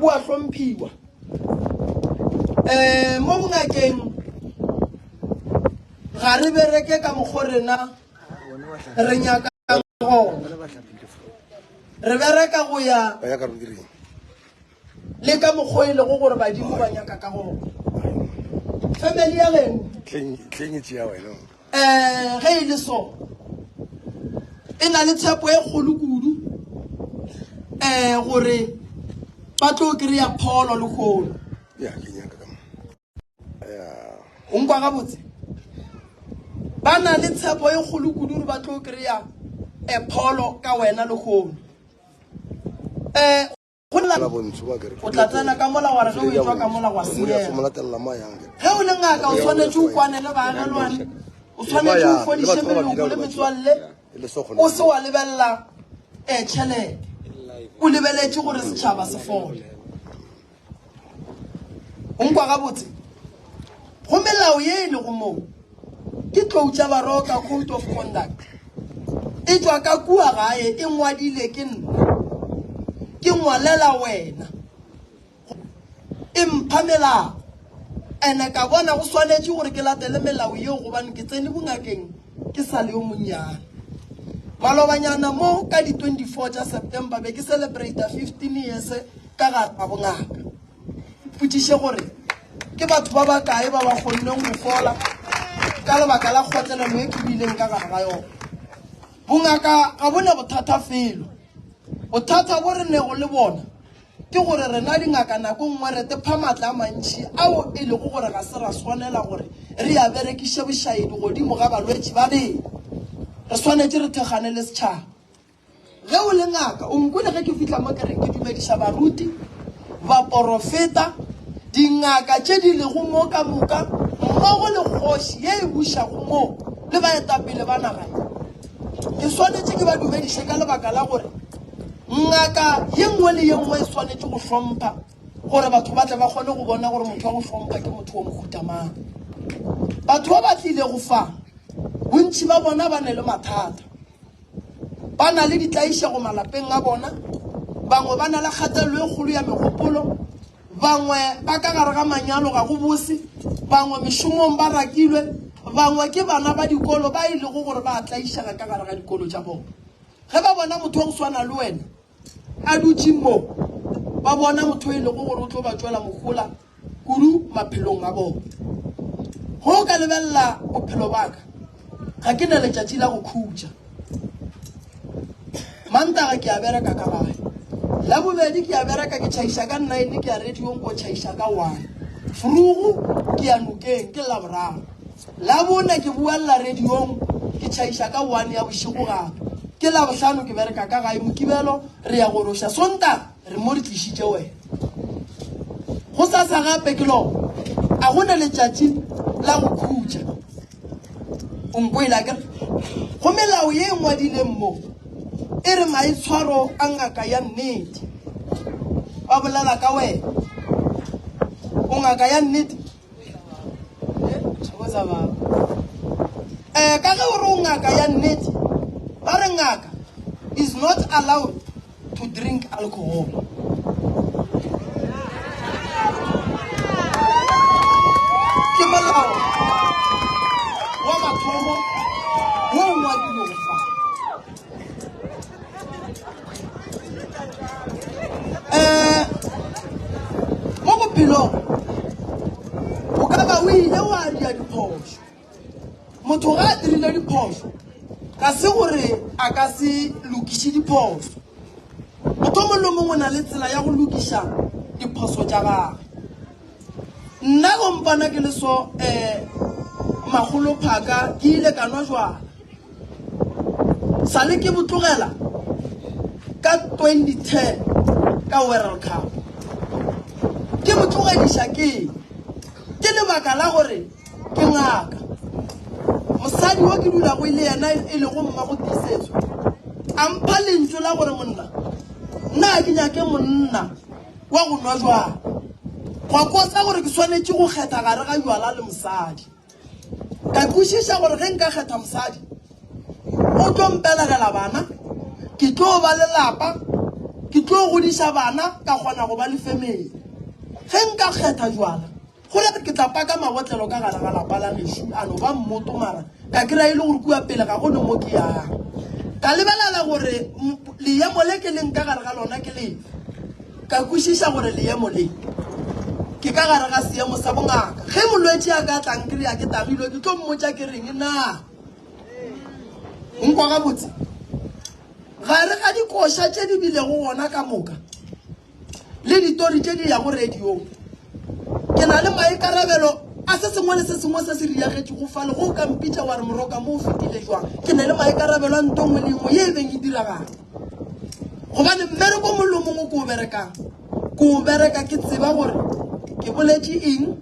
Bo a hlomphiwa. Um mo bongakeng ga re bereke ka mokgo rena re nyakang gona. Re bereka go ya le ka mokgo e lego gore badimo ba nyaka ka gona. Family ya geno um ge e le so e na le tshepo e kgolo kudu um gore ba tlo kry-a pholo lehono. O nkwa gabotse? Ba na le tshepo e kgolo kudu gore ba tlo kry-a pholo ka wena lehono. Um O tla tsena ka mola wa re ge o etšwa ka mola gwa senyega. Ge o le ngaka o swanetše o kwane le baagelwane, o swanetše o fodiše meloko le metswalle, o se wa lebelela um tšhelete, o lebeletše gore setšhaba se fole. O nkwa gabotse? Go melao ye e lego moo ke tlou tša Baroka Code of Conduct. E tšwa ka kua gae e ngwadile ke nna. Ke ngwalela wena. E mpha melao. Ene ka bona go swanetše gore ke latele melao yeo gobane ke tsene bongakeng ke sa le yo monnyane. Malobanyana mo ka di 24 tša September be ke celebrata 15 years ka gare ga bongaka. Ipotšiše gore ke batho ba bakae ba ba kgonneng go fola ka lebaka la kgotlelelo e ke bileng ka gare ga yona. Bongaka ga bo ne bothata felo. Bothata bo re nego le bona ke gore rena dingaka nako nngwe re tepha maatla a mantši ao e lego gore ga se ra swanela gore re a berekiše bošaedi godimo ga balwetši ba rena. Re swanetše re thekgane le setšhaba. Ge o le ngaka, o nkwele ge ke fihla mo ke re ke dumediša baruti, baporofeta, dingaka tše di lego mo ka moka, mmogo le kgoši ye e bušago mo le baetapele ba naga ye. Ke swanetše ke ba dumediše ka lebaka la gore ngaka ye nngwe le ye nngwe e swanetše go hlompha gore batho ba tle ba kgone go bona gore motho wa go hlompha ke motho wa mohuta mang. Batho ba ba tlilego fa, bontši ba bona ba ne le mathata. Ba na le ditlaišego malapeng a bona, bangwe ba na le kgatelelo e kgolo ya megopolo, bangwe ba ka gare ga manyalo ga go bose, bangwe mešomong ba rakilwe, bangwe ke bana ba dikolo ba e lego gore ba a tlaišega ka gare ga dikolo tša bona. Ge ba bona motho wa go swana le wena a dutše mo, ba bona motho e lego gore o tlo ba tšwela mohola kudu maphelong a bona. Ge o ka lebelela bophelo ba ka, ga ke na letšatši la go khutša. Mantaga ke a bereka ka gae. Labobedi ke a bereka ke tšhaiša ka nine ke ya radiong ko tšhaiša ka one. Frugu ke ya nokeng ke Laboraro. Labone ke boelela radiong ke tšhaiša ka one ya bošego gape. Ke Labohlano ke bereka ka gae. Mokibelo re ya goroša. Sontaga Re mo re tlišitše wena. Gosasa gape ke lona. A go na letšatši la go khutša. O nkwele akere? Go melao ye e ngwadileng mo, e re maitshwaro a ngaka ya nnete. Ba bolela ka wena. O ngaka ya nnete? Thokoza baba. Eh, ka ge o re o ngaka ya nnete, ba re ngaka is not allowed to drink alcohol. Ke molao wa mathomo wo o ngwadilwego fa. Eh, mo bophelong o ka ba o ile wa dia diphošo. Motho ga a dirile diphošo ga se gore a ka se lokiše diphošo. Motho o mongwe le mongwe o na le tsela ya go lokiša diphoso tša gagwe. Nna go mpona ke le so um magolo phaka ke ile ka nwa jwala. Sale ke bo tlogela ka 2010 ka World Cup. Ke bo tlogediša ke Ke lebaka la gore ke ngaka. Mosadi wo ke dulago le yena e lego mmago Tiisetso a mpha lentšu la gore monna nna ga ke nyake monna wa go nwa jwala. Gwa kotsa gore ke swanetše go kgetha gare ga jwala le mosadi. Ka kwešiša gore ge nka kgetha mosadi o tlo mpelegela bana, ke tlo ba le lapa. Ke tlo godiša bana ka kgona go ba le family. Ge nka kgetha jwala, go ra ke tla paka mabotlelo ka gare ga lapa la gešo a no ba mmoto mara ka kry-a e le gore kua pele ga go ne mo ke yang. Ka lebelela gore leemo le ke leng ka gare ga lona ke lefe. Ka kwešiša gore leemo le ke ka gare ga seemo sa bongaka. Ge molwetši a ka tla nkry-a ke tagilwe ke tlo mmotša ke reng na? Nkwa gabotse? Gare ga dikoša tše di bilego gona ka moka le ditori tše di yago radiong, ke na le maikarabelo a se sengwe le se sengwe se se riagetšego fale. Ge o ka mpitša wa re Moroka mo o fetile jwang, ke na le maikarabelo a nto nngwe le nngwe ye e beng e diragala. Gobane mmereko o mongwe le o mongwe ke o berekang, ke o bereka ke tseba gore ke boletše eng,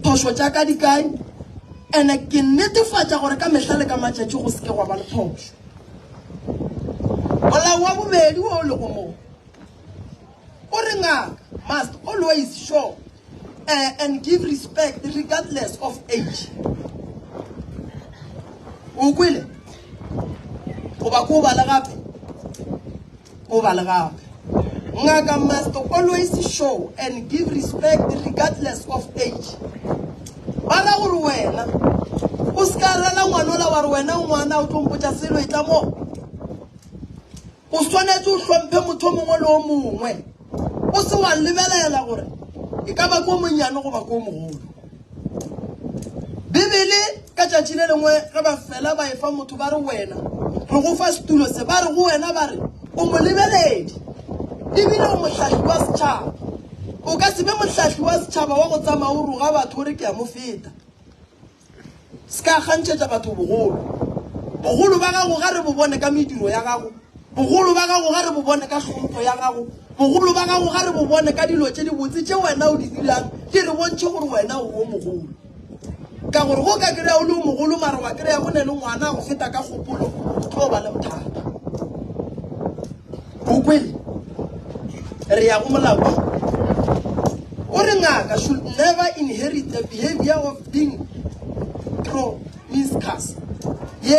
phošo tša ka di kae, ene ke netefatša gore ka mehla le ka matšatši go se ke gwa ba le phošo. Molao wa bobedi wo o lego mo o re ngaka must always show uh, and give respect regardless of age. O kwele? Goba ko bale gape? Ko bale gape. Ngaka must always show and give respect regardless of age. Ba ra gore wena o se ka rela ngwanola wa re wena ngwana o tlo mpotša selo e tla mo. O swanetše o hlomphe motho o mongwe le o mongwe. O se wa lebelela gore e ka ba ko monnyane goba ko mogolo. Bibele ka tšatši le lengwe ge ba fela ba efa motho ba re wena re go fa setulo se ba re go wena ba re o molebeledi ebile o mohlahli wa setšhaba. O ka se be mohlahli wa setšhaba wa go tsamaya o roga batho o re ke a mo feta. Se ka kgantšhetša batho bogolo. Bogolo ba gago ga re bo bone ka mediro ya gago. Bogolo ba gago ga re bo bone ka hlompho ya gago. Bogolo ba gago ga re bo bone ka dilo tše dibotse tše wena o di dirang, di re bontšhe gore wena o o mogolo. Ka gore go ka kry-a o le o mogolo mara wa kry-a go ne le ngwana a go feta ka kgopolo, o tlo ba le bothata. O kwele? Re ya go molao. O re ngaka should never inherit the behavior of being promiscuous. Ye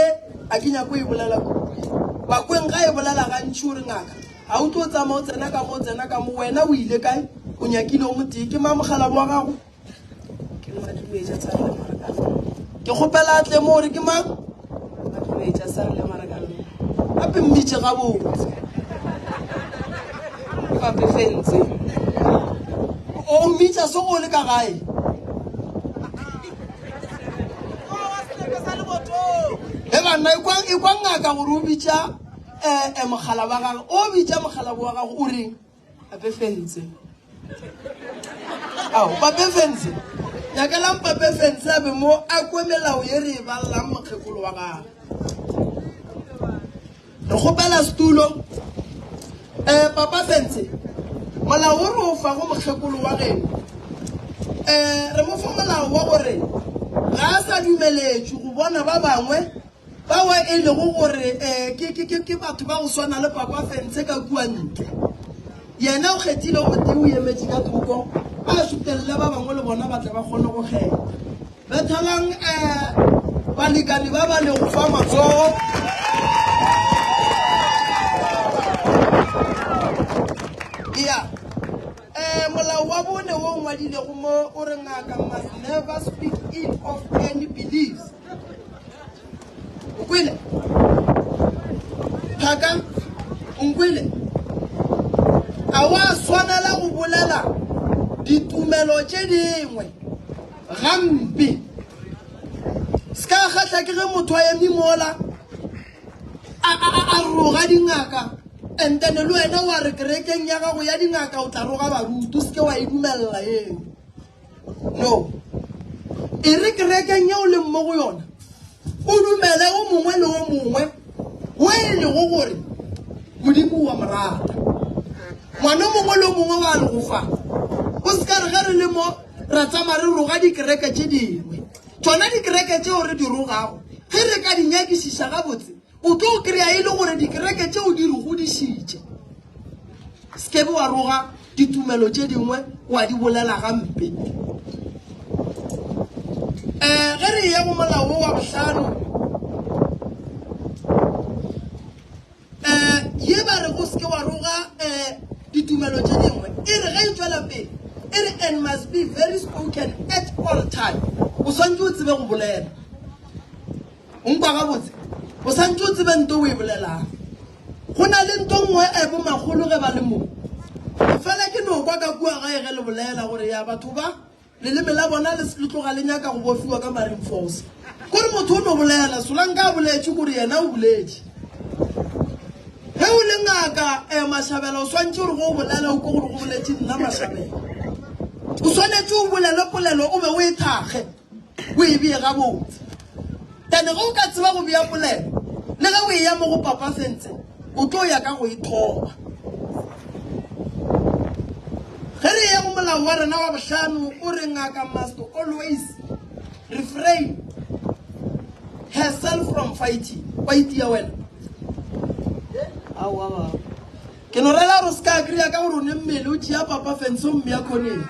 a ke nyako e bolela kudu. Bakweng ga e bolela gantši o re ngaka ga o tlo tsamaya o tsena ka mo o tsena ka mo wena o ile kae o nyakile o motee ke mang mogala wa gago Ke Mmadumetša Tsarele Marakano. Ke kgopela a tle mo gore ke mang? Mmadumetša Tsarele Marakano. Gape mmitše gabotse. Pape Fentse. O mmitša so o le ka gae. E banna e kwa ngaka gore o bitša um mogala wa gagwe o bitša mogala wa gago o reng? Pape Fentse. Ao, Pape Fentse. Nyakelang Pape Fentse a be mo a kwe melao ye re e balelang mokgekolo wa gagwe. Re kgopela setulo. Eh, Papa Fentse, molao o re o fago mokgekolo wa geno, eh, re mo fa molao wa gore ga a sa dumeletšwe go bona ba bangwe Bao e lego gore ke, ke, ke, ke batho ba go swana le Papa Fentshe ka kua ntle. Yena o kgethile o tee o emetše ka thoko, a šutelele ba bangwe le bona ba tle ba kgone go kgetha. Bethelang um balekane ba ba lego fa matsogo. Ya. Um molao wa bone wo o ngwadilego mo o re ngaka must never speak ill of any beliefs. O kwele? Phaka, o nkwele? A wa swanela go bolela ditumelo tše dingwe gampe. Se ka kgahla ke ge motho a eme mola a, a, a, a roga dingaka and then le wena wa re kerekeng ya gago ya dingaka o tla roga baruti o se ke wa e dumelela eo. No. E re kerekeng yeo leng mo go yona, o dumele o mongwe le o mongwe wo e lego gore Modimo wa mo rata. Ngwana o mongwe le o mongwe wa le go fa. O se ka re ge re le mo ra tsamaya re roga dikereke tše dingwe. Tšona dikereke tšeo re di rogago, ge re ka di nyakišiša gabotse, O tlo kry-a e le gore dikereke tšeo di re godišitše. Se ke be wa roga ditumelo tše dingwe wa di bolela gampe. Um ge re eya go molao wo wa bohlano, um Ye ba rego o se ke wa roga um ditumelo tše dingwe, e re ge e tšwela pele e re and must be very spoken at all time. O swantše o tsebe go bolela. O nkwa gabotse? O swantše o tsebe nto o e bolelang. Go na le nto nngwe e bomakgolo ge ba le mo. Ke fela ke no kwa ka kua gae ge le bolela gore ya batho ba Leleme la bona le le tloga le nyaka go bofiwa ka marine force. Kore motho o no bolela, Solanka a boletše kore yena o boletše. Ge o le ngaka eh, Mashabela o swantše gore go o bolela o ko gore go boletše nna Mashabela. O swanetše o bolele polelo o be o e thakge, o e bee gabotse. Then ge o ka tseba go bea polelo, le ge o eya mo go Papa Fentse, o tlo ya ka go e thoba. Ge re eya go molao wa rena wa bohlano, o re ngaka must always refrain herself from fighting. Wa itia wena? Aowa baba. Ke no rela gore o se ka agree ka gore o ne mmele o tšea Papa Fentse o mmea khoneng.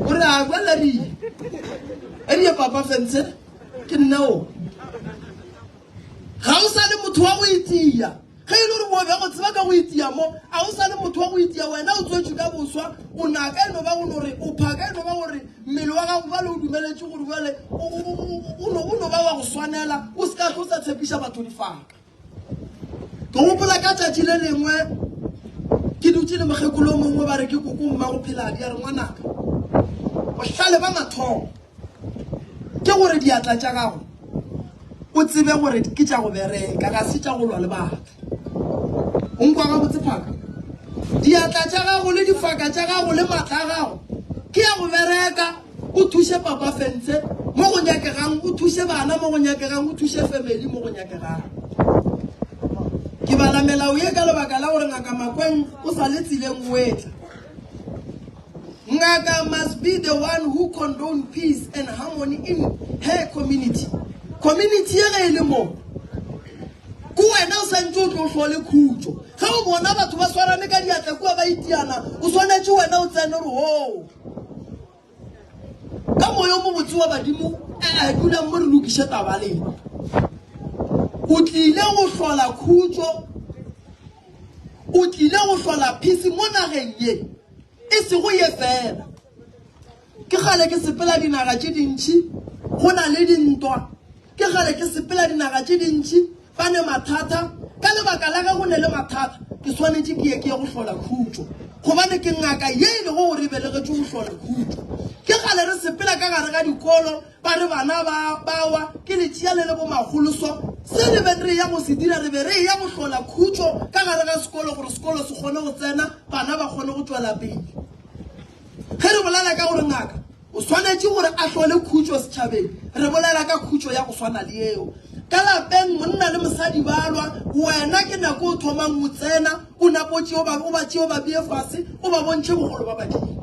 O re a kwa larie. Erie Papa Fentse ke nna o. Ga o sa le motho wa go itia. Ge e le gore bo be go tseba ka go itia mo, a o sa le motho wa go itia wena o tswetšwe ka boswa, o naka e no ba go no re o phaka e no ba gore mmele wa gago bjale o dumeletše gore bjale o no ba wa go swanela, o se ka tlo sa tshepiša batho difaka. Ke gopola ka tšatši le lengwe ke dutše le mokgekolo o mongwe ba re ke koko mma go pheladi a re ngwanaka bohlale ba mathomo ke gore diatla tša gago o tsebe gore ke tša go bereka ga se tša go lwa le batho. O nkwa gabotse phaka? Diatla tša gago le difaka tša gago le matla a gago ke ya go bereka, o thuše papa fentshe mo go nyakegang, o thuše bana mo go nyakegang, o thuše family mo go nyakegang. Ke bala melao ye ka lebaka la gore Ngaka Makweng o sa le tseleng o etla. Ngaka must be the one who condone peace and harmony in her community. Community ye ge e le mo, ke wena o santse o tlo hlole khutšo. Ge o bona batho ba swarane ka diatla kua ba itiana, o swanetše wena o tsene gore hoo. Ka moya o mobotse wa badimo, eh, dulang mo re lokiše taba lena. O tlile go hlola khutšo. O tlile go hlola peace mo nageng ye, e sego ye fela. Ke kgale ke sepela dinaga tše dintši, go na le dintwa. Ke kgale ke sepela dinaga tše dintši, ba ne mathata. Ka lebaka la ge go ne le mathata, ke swanetše ke ye ke ye go hlola khutšo, gobane ke ngaka ye e lego gore e belegetšwe go hlola khutšo. Ke kgale re sepela ka gare ga dikolo, Ba re bana ba ba wa, ke le tšea le le bomakgolo so. Se re beng re eya go se dira, re be re eya go hlola khutšo ka gare ga sekolo gore sekolo se kgone go tsena, bana ba kgone go tšwela pele. Ge re bolela ka gore ngaka o swanetše gore a hlole khutšo setšhabeng, re bolela ka khutšo ya go swana le yeo. Ka lapeng monna le mosadi ba lwa, wena ke nako o thomang o tsena, o napo tšee o ba o ba tšee o ba bee fase, o ba bontšhe bogolo ba badimo.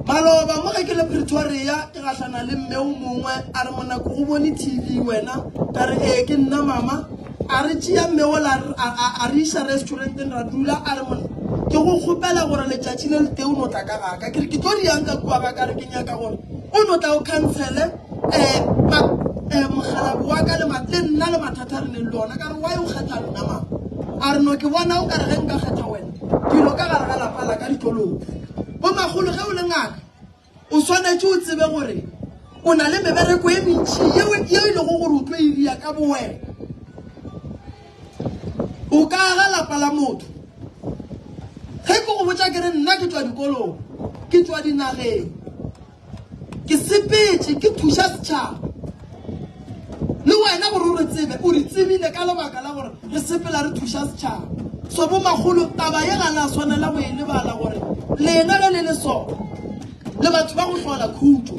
Maloba mo ge ke le Pretoria ke gahlana le mme o mongwe a re monako go bone TV wena ka re ee ke nna mama a re tšea mme ola a re iša restauranteng ra dula a re monna ke go kgopela gore letšatši le letee o no tla ka gaka ke re ke tlo diang ka kua ga ka re ke nyaka gore o no tla o cancele um mokgalabo wa ka le nna le mathata re neng le ona ka re why o kgetha nna mama a re no ke bona o ka re ge nka kgetha wena dilo ka gare ga lapa la ka di tlo loka. Bomakgolo, ge o le ngaka o swanetše o tsebe gore o na le mebereko e mentši yeo yeo e lego gore o tlo e ria ka bowena. O ka aga lapa la motho. Ge ke go botša ke re nna ke tšwa dikolong, ke tšwa dinageng, Ke sepetše ke thuša setšhaba. Le wena gore o re tsebe, o re tsebile ka lebaka la gore re sepela re thuša setšhaba. So bomakgolo, taba ye ga la swanela go e lebala gore lena ge le le so, le batho ba go hlola khutšo.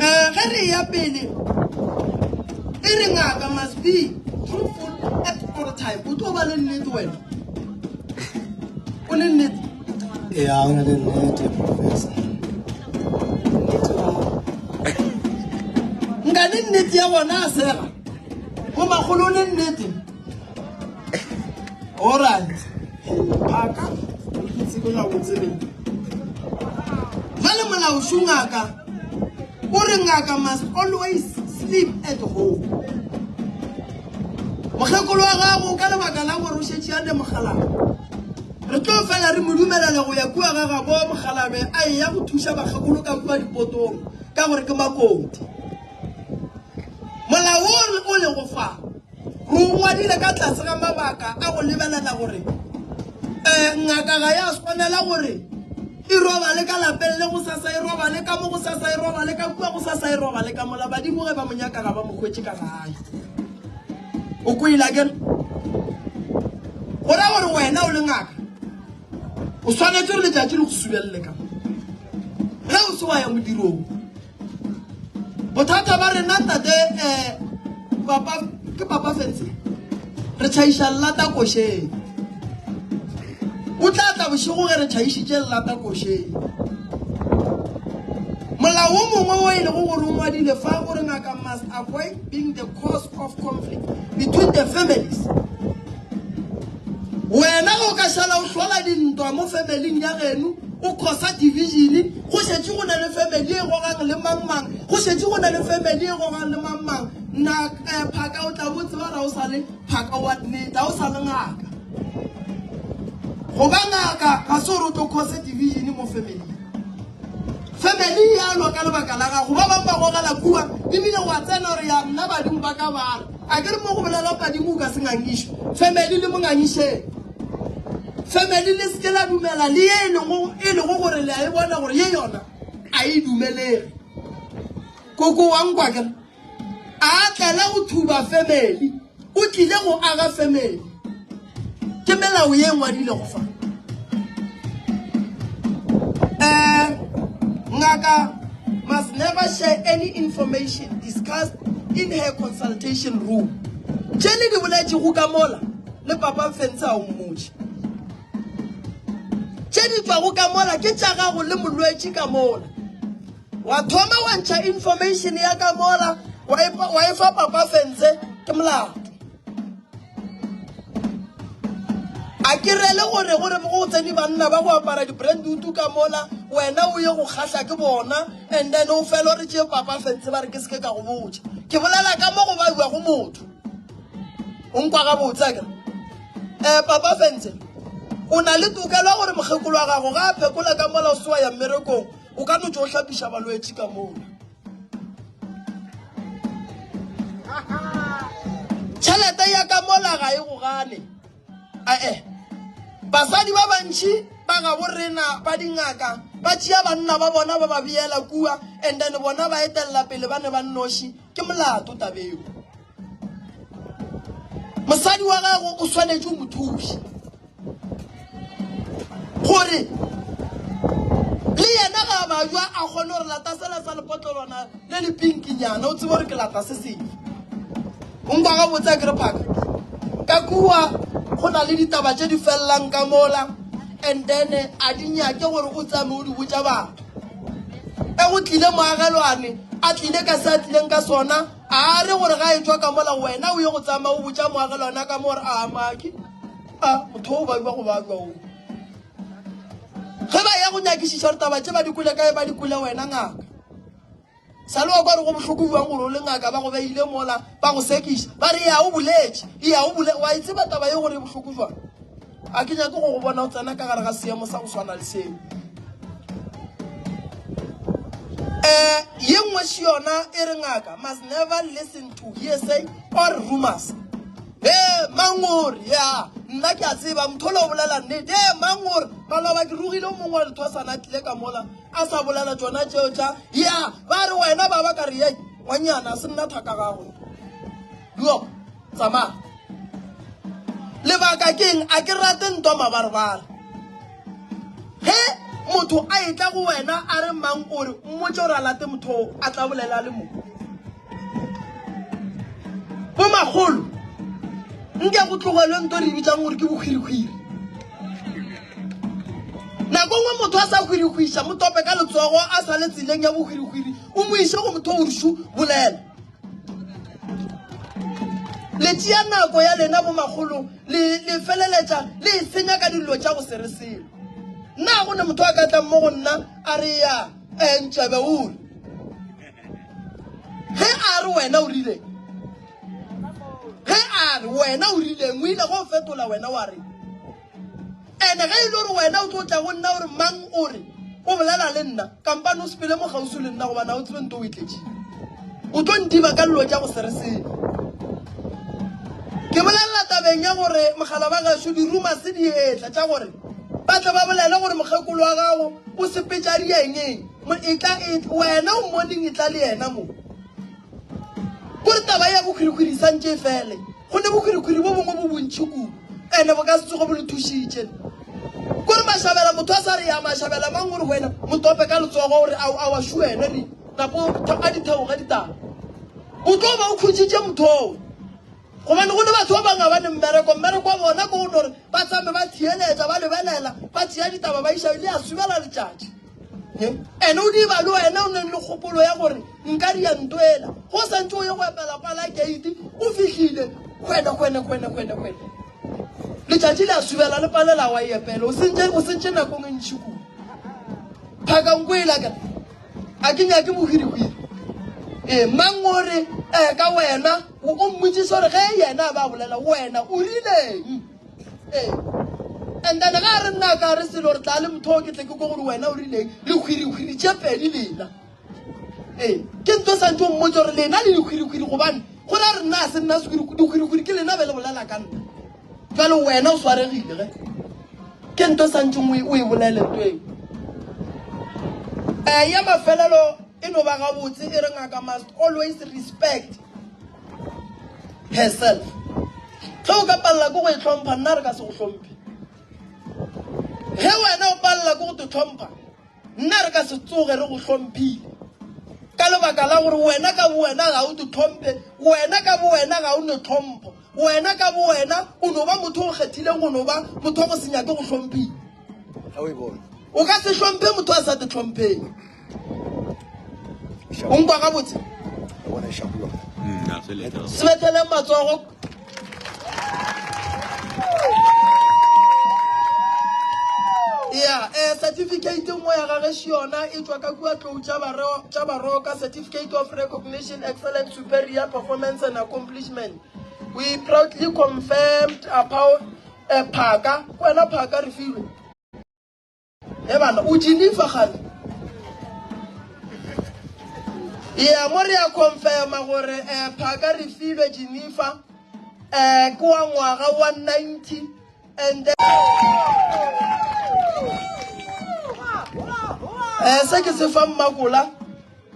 Um ge re eya pele e re ngaka must be truthful at all time. O tlo ba le nnete wena. O ne nnete? Ya, o na le nnete, Professor. Nka le nnete ya bona a sega. Bo magolo le nnete. Alright. Phaka. Ke tsebe ga botse le. Jwale molao šo ngaka. O re ngaka must always sleep at home. Mokgekolo wa gago ka lebaka la gore o šetše a ne mokgalabje, re tlo fela re mo dumelela go ya kua ga gabo mokgalabje a eya go thuša bakgekolo ka kua dipotong ka gore ke makoti. Molao wo o lego fa re o ngwadile ka tlase ga mabaka a go lebelela gore um ngaka ga ya swanela gore e robale ka lapeng le gosasa e robale ka mo gosasa e robale ka kua gosasa e robale ka mola badimo ge ba mo nyaka ga ba mo hwetše ka gae. O kwele akere? Go ra gore wena o le ngaka o swanetše gore letšatši le go subelele ka mo ge o se wa ya modirong. Bothata ba rena ntate um papa ke papa fence re tšhaiša llata košeng. O tla tla bošego ge re tšhaišitše llata košeng. Molao wo mongwe wo e lego gore o ngwadile fa o re ngaka must avoid being the cause of conflict between the families. Wena ge o ka šala o hlola dintwa mo familing ya geno, o causa division, go šetše go na le family e gogang le mang mang, go šetše go na le family e gogang le mang mang, na eh, phaka o tla bo tseba ra o sa le phaka wa nnete, ga o sa le ngaka. Go ba ngaka ga se gore o tlo cause division mo familing. Family ya lwa ka lebaka la gago, ba bangwe ba gogela kua, ebile wa tsena gore ya nna badimo ba ka ba re. A ke re mo go bolelwa badimo o ka se ngangišwe. Family le mo ngangišeng. Family le seke la dumela le ye e lego e lego gore le a e bona gore ye yona a e dumelege. Koko wa nkwa ke re a tlela go thuba family, o tlile go aga family. Ke melao ye e ngwadilego fa. Um ngaka must never share any information discussed in her consultation room. Tše le di boletšego ka mola le papa Mfentshe a o mmotše. Tše di tšwago ka mola ke tša gago le molwetši ka mola. Wa thoma wa ntšha information ya ka mola wa e fa papa Fentshe ke molato. A ke rele gore gore go tsene banna ba go apara di-brand ka mola wena o ye go kgahla ke bona and then o fela o re tšee papa fentse ba re ke seke ka go botša. Ke bolela ka mo go baiwa go motho. O nkwa gabotse akere? Um papa fentse o na le tokelo ya gore mokgekolo wa gago ga a phekola ka mola o se wa ya mmerekong o ka no tšo o hlapiša balwetši ka mola. Tšhelete ya ka mola ga e go gane. Ae, basadi ba bantši ba gabo rena ba dingaka ba tšea banna ba bona ba ba beela kua and then bona ba etelela pele ba ne ba nnoši. Ke molato tabeo. Mosadi wa gago o swanetše o mo thuše. Gore le yena ga a bajwa a kgone gore lata sela sa lepotlolwana le le pinkinyana o tsebe gore ke lata se sefe. O nkwa gabotse a ke re phaka ka kua go na le ditaba tše di felelang ka mola and then a di nyake gore o tsame o di botša batho. E go tlile moagelwane a tlile ka se a tlileng ka sona a re gore ga e tšwa ka mola wena o ye go tsamaya o botša moagelwane ka mo gore a maki A motho o babja go babja o. Ge ba ya go nyakišiša gore taba tše ba di kwele kae, ba di kwele wena ngaka. Sa le wa kwa re go bohloko bjang gore o le ngaka ba go beile mola ba go sekiša ba re ya o boletše ya o bole wa e tseba taba ye gore e bohloko jwang. A ke nyake go go bona o tsena ka gare ga seemo sa go swana le seo. Um ye nngwe še yona e re ngaka must never listen to hearsay or rumors. Ee, mang o re, ya, nna ke a tseba, motho ola o bolela nnete. Ee, mang o re, maloba ke rogile o mongwe wa lethwasana a tlile ka mola, a sa bolela tšona tšeo tša, ya, ba re wena ba ba ka re, yei, ngwanyana, se nna thaka gagwe. Yo, tsamaya. Lebaka keng, a ke rate ntwa mabarebare. Ge motho a etla go wena a re mang o re, mmotše gore a late motho o, a tla bolela a le mo. Bomakgolo, nke go tlogelwe nto re bitsang gore ke bohwirihwiri. Nako nngwe motho a sa hwirihwiša, mo tope ka letsogo a sa le tseleng ya bohwirihwiri, o mo iše go motho o re bolela. Le tšea nako ya lena bomakgolo, le, le feleletša le e senya ka dilo tša go se re selo. Nna go ne motho a ka tlang mo go nna a re ya, eh, ntšebe o re. Ge a re wena o rileng? Ge a re wena o rileng, o ile go fetola wena wa re. Ene ge e le gore wena o tlo tla go nna o re mang o re o bolela le nna, kampane o sepele mo kgauswi le nna gobane ga o tsebe nto o e tletšeng. O tlo ntiba ka dilo tša go se re selo. Ke bolelela tabeng ya gore mogala ba gašo di-rumors di etla tša gore ba tle ba bolele gore mokgekolo wa gago o sepetša diengeng. Etla, wena o mmoneng etla le yena mo. Kore taba ya bokhwirikhwiri e santše e fele. Go ne bokhwirikhwiri bo bongwe bo bontši kudu, ene bo ka se tsoge bo le thušitše. Kore Mashabela, motho a sa re ya Mashabela mang o re wena motope ka letsogo o re ao awa shu wena re napo a di theoga ditaba. O tlo ba o khutšitše motho oo. Gobane go ne batho ba bangwe ga ba ne mmereko, mmereko wa bona ke go no re ba tsame ba theeletša, ba lebelela, ba tšea ditaba ba iša, le a subela letšatši. Ene o diba le wena o neng le kgopolo ya gore nka dia ntwela, go sa ntše o ye go epela pala keiti, o fihlile kgwene kgwene kgwene kgwene kgwene. Letšatši le a subela le palela wa e epela, o sentše o sentše nakong e ntši kudu. Phaka nko e laka a ke nyake bohwirihwiri. Ee, mang o re eh, ka wena o mmotšiše gore ge yena a ba bolela wena o rileng. Ee. And then ga a re nna ka re selo re tla le motho o ke tle ke ko gore wena o rileng lehwirihwiri tše pedi lena. Ee, ke ntho santse o mmotse gore lena le lehwirihwiri gobane go ra re nna a se nna dihwirihwiri ke lena be le bolela ka nna. Jalo wena o swaregile ge ke ntho santseng o e bolele ntho eo. Um ya mafelelo e no ba gabotse e re ngaka must always respect herself. Ge o ka palela ke go e hlompha, nna re ka se go hlomphe. Ge wena o palela ke go te hlompha, nna re ka se tsoge re go hlomphile. Ka lebaka la gore wena ka bowena ga o te hlomphe, wena ka bowena ga o ne tlhompho, wena ka bowena o no ba motho o kgethileng go no ba motho wa go se nyake go hlomphiwa. O ka se hlomphe motho a sa te hlompheng. O nkwa gabotse? Sebetheleng matsogo. Ya, eh, certificate nngwe ya gage yona e tšwa ka kua tlou tša baroka, certificate of recognition, excellent superior performance and accomplishment. We proudly confirmed about eh, phaka, wena phaka re filwe. He bana, o Geneva gane? Ya mo re ya confirma gore eh phaka re filwe Geneva eh ke wa ngwaga wa 90 and then eh se ke se fa mmakola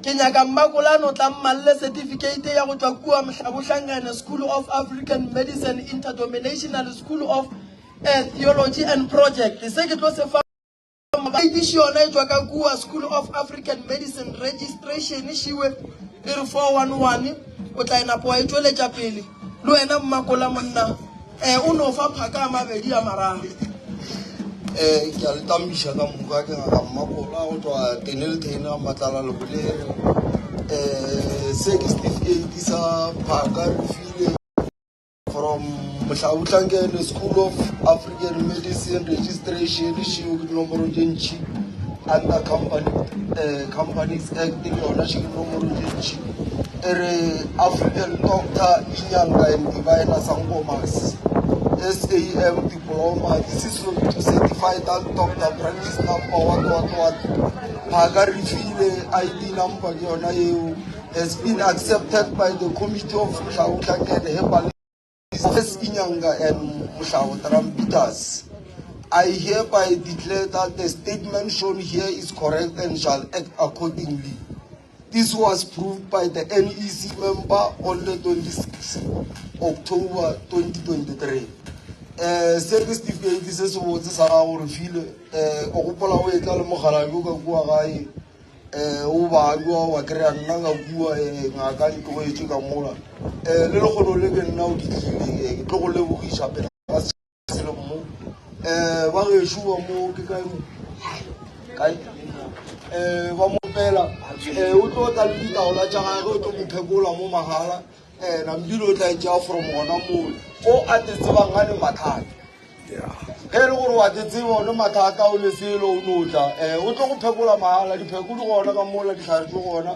ke nyaka mmakola no tla mmalle certificate ya go tšwa kua Mohlabohlangane School of African Medicine Interdenominational School of eh, Theology and Project se ke tlo se fa Baitiši yona e tšwa ka kua School of African Medicine Registration šiwe e re 411 o tla e napo wa e tšweletša pele le wena mmakola monna eh, o no fa phaka a mabedi a mararo. Eh, ke a le tambiša ka moka ke ngaka mmakola go tšwa Dennilton ga Matlala Lebolere. Eh, se ke certificate sa phaka re file From Mohlabuhlankele School of African Medicine Registration šeo ke dinomoro tše ntši under company eh, Companies Act le yona še ke dinomoro tše ntši e re African Doctor Inyanga and Divina Sangomas SAM Diploma this is to certify that doctor practice number what what what phaka re file ID number ke yona eo has been accepted by the Committee of Mohlaohlankele Herbal Inyanga and Mohlao Trampitas. I hereby declare that the statement shown here is correct and shall act accordingly. This was proved by the NEC member on the 26th October 2023. Eh, se ke certificate se se botse sa gago re file eh o gopola o etla le mogala yo ka kua gae um o balwa wa kry-a nna ka kua um ngaka e tlogetše ka mola um le lekgono le ke nna o ke tlile ke tlo go lebogiša pele ga selo mo um ba gešo ba mo ke kae mo kae um ba mo pela um o tlo tla le ditaola tša gage o tlo mo phekola mo mahala um nambile o tla e tšea from gona moo o a te tsebang ga ne mathata Ge e le gore wa te tseba o ne mathata o ne selo o no tla um o tlo go phekola mahala dipheko di gona ka mola dihlare di gona.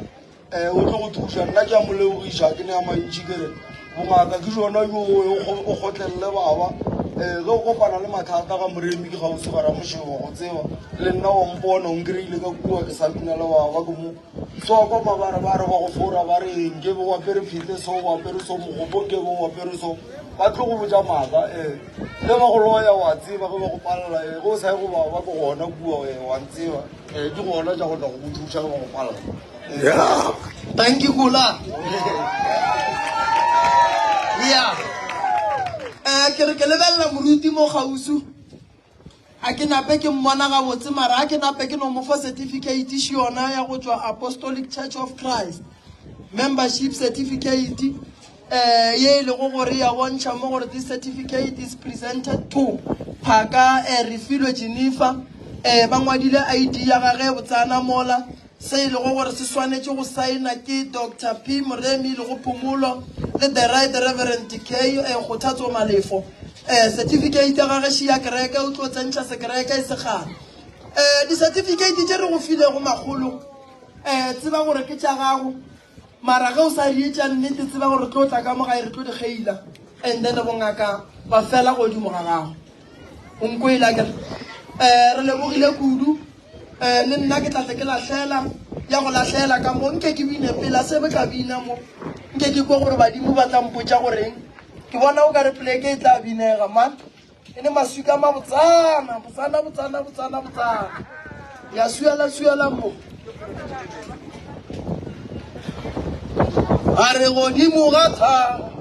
Um o tlo go thuša. Nna ke a mo lebogiša, ke ne a mantši ke re bongaka ke jona jo o kgotlelele baba. Um ge o kopana le mathata ga Moremi ke kgauswi ga Ramošego go tseba le nna wa mpona o nkry-ile ka kua ke sa bina le baba ke mo so kwa mabare ba re ba go fora ba re nke be o apere phete so o apere so mogopo nke be o apere so ba tlo go botša maaka um ge ba go loya wa tseba ge ba go palela ge o sa ye go baba ke gona kua wa ntseba um ke gona tša go tla go go thuša ge ba go palela. Yeah. Thank you, Kula. Yeah. Eh, ke re ke lebelela moruti mo kgauswi. A ke nape ke mmona gabotse mara a ke nape ke no mo fa certificate še yona ya go tšwa Apostolic Church of Christ. Membership certificate eh ye e lego gore ya bontšha mo gore this certificate is presented to Phaka eh, Refilwe Jennifer eh ba ngwadile ID ya gage botsana mola Se e lego gore se swanetše go saena ke Doctor P. Moremi le go Phomolo le The Right Reverend K. Kgothatso Malefo. Certificate ya gage še ya kereke, o tlo tsentšha sekereke e se kgale. Di-certificate tše re go filego makgolo, tseba gore ke tša gago, mara ge o sa di etša nnete tseba gore re tlo tla ka mo gae re tlo di kgeila and then bongaka ba fela godimo ga gago. O nkwele akere? Re lebogile kudu. Eh, le nna ke tla tle ke lahlela ya go lahlela ka mo nke ke bine pela se be ka bina mo nke ke kwe gore badimo ba tla mpotša goreng ke bona o ka re poleke e tla binega man e ne maswika ma botsana botsana botsana botsana botsana ya suela suela mo a re godimo ga thaba.